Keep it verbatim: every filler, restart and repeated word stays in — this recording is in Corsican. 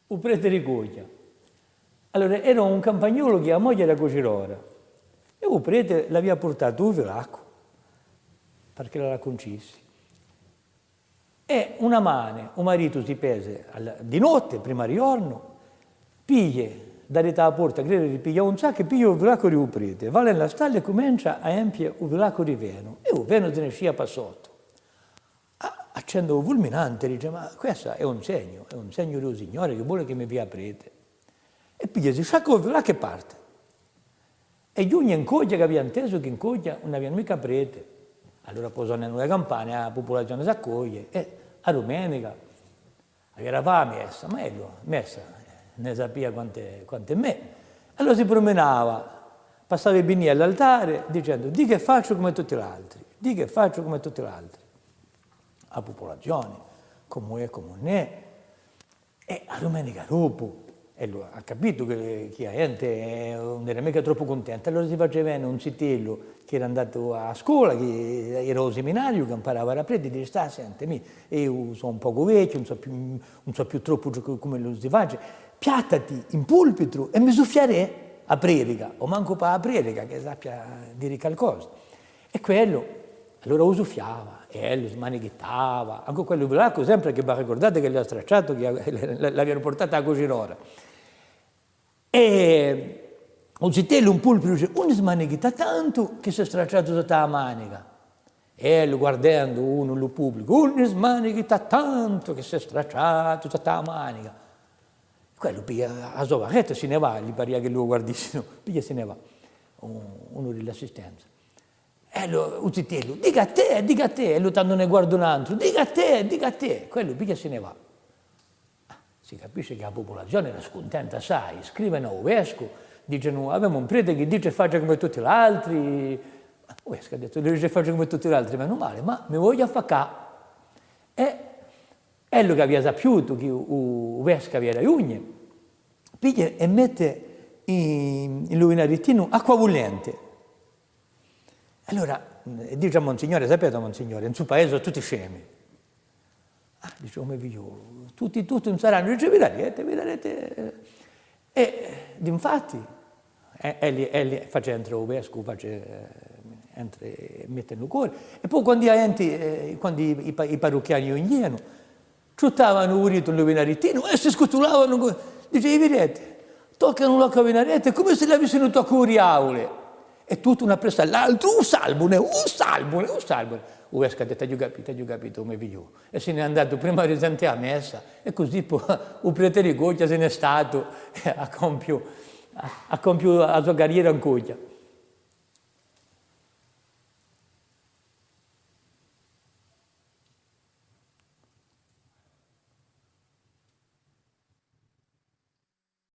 U prete di Coghja. Allora, era un campagnolu chì a moglia era cucirora, è u prete l'avia purtatu u filaccu, perch'ella l'accuncisi. È una mane, u maritu si pese alla, di notte, prima di ghjornu, piglia, da drittu à a porta, crede di piglià un saccu, è piglia u filaccu di u prete, và in a stalla è cumencia à empie u filaccu di fenu, è u fenu si ne scia pà sottu. Ah, accende u fulminante, dice: «Ma quessu hè un segnu, hè un segnu di u Signore chì vole chì mi fia prete.» È piglia, si sciacca u filaccu è parte. È ghjunghje in Coghja, chì avia intesu chì in Coghja ùn avianu micca prete. Allora po sonnanu e campane, a pupulazione s'accoglie, è a dumenica avia da fà a messa, ma ellu, messa, ne sapia quant'è, quant'è mè. Allora si prumenava, passava è vinia à l'altare, dicendu: «Dicu è facciu cum'è tutti l'altri, dicu è facciu cum'è tutti l'altri.» A pupulazione, cumu hè, cumu ùn hè. È a dumenica dopu, ellu hà capitu chì, chì a ghjente, eh, ùn era micca troppu cuntenta, allora si face vene un zitellu chì era andatu à a scola, chì era à u siminariu, chì amparava à prete, dice: «Stà, sente, mì, eiu sò un pocu vechju, ùn sò più, ùn sò più troppu ciò chì, cum'ellu si face, piattati in pulpitu è mi suffiarè a predica, o mancu pà a predica, ch'e sappia dì calcosa.» È quellu, allora u suffiava, è ellu si manichitava, ancu quellu filaccu sempre chì v'arricurdate chì l'avia stracciatu, chì l'avianu purtatu à a cucirora. È u zitellu in pulpitu dice: «Ùn si manichita tantu chì s'hè stracciatu sottu à a manica.» È ellu guardendu unu in u publicu: «Ùn si manichita tantu chì s'hè stracciatu sottu à a manica.» Quellu piglia a so barretta è si ne và, li paria ch'elli u guardissinu, piglia è si ne và. Un-, unu di l'assistenza. È allora u zitellu: «Dicu à tè, dicu à tè», è ellu tandu ne guarda un antru: «Dicu à tè, dicu à tè», quellu piglia è si ne và. Ah, si capisce chì a pupulazione era scuntenta assai, scrivenu à u vescu, dicenu: «Avemu un prete chì dice è face cum'è tutti l'altri.» U vescu hà dettu: «Dice è face cum'è tutti l'altri, menu male, ma mi vogliu affaccà.» È ellu chì avia sappiutu chì u, u vescu avia da ghjunghje, piglia è mette in, in lu vinarettinu acqua bullente. Allora, eh, dice à Monsignore: «Sapete, Monsignore, in stu paese sò tutti scemi.» «Ah», dice, «o me figliolu, tutti, tutti ùn saranu?» Dice: «Vidarete, vidarete.» È, d'infatti, è, è li, è li face entre u vescu, face, eh, entre, mette in u cori. È po quandu a ghjente, eh, quandu i, i pa-, i parrucchiani ghjunghjianu, ciuttavanu u ditu in u vinarettinu è si scutulavanu, dice: «Vidarete, toccanu l'acqua vinaretta, cum'è s'elli avissinu toccu u diavulu.» È tutti unu appressu à l'altru: «U salvunu, u salvunu, u salvunu.» U vescu hà dettu: «Aghju capitu, aghju capitu, o me figliolu.» È si n'hè andatu prima di sente a messa, è cusì po u prete di Coghja si n'hè statu, è hà compiu, hà, hà compiu a so carriera in Coghja.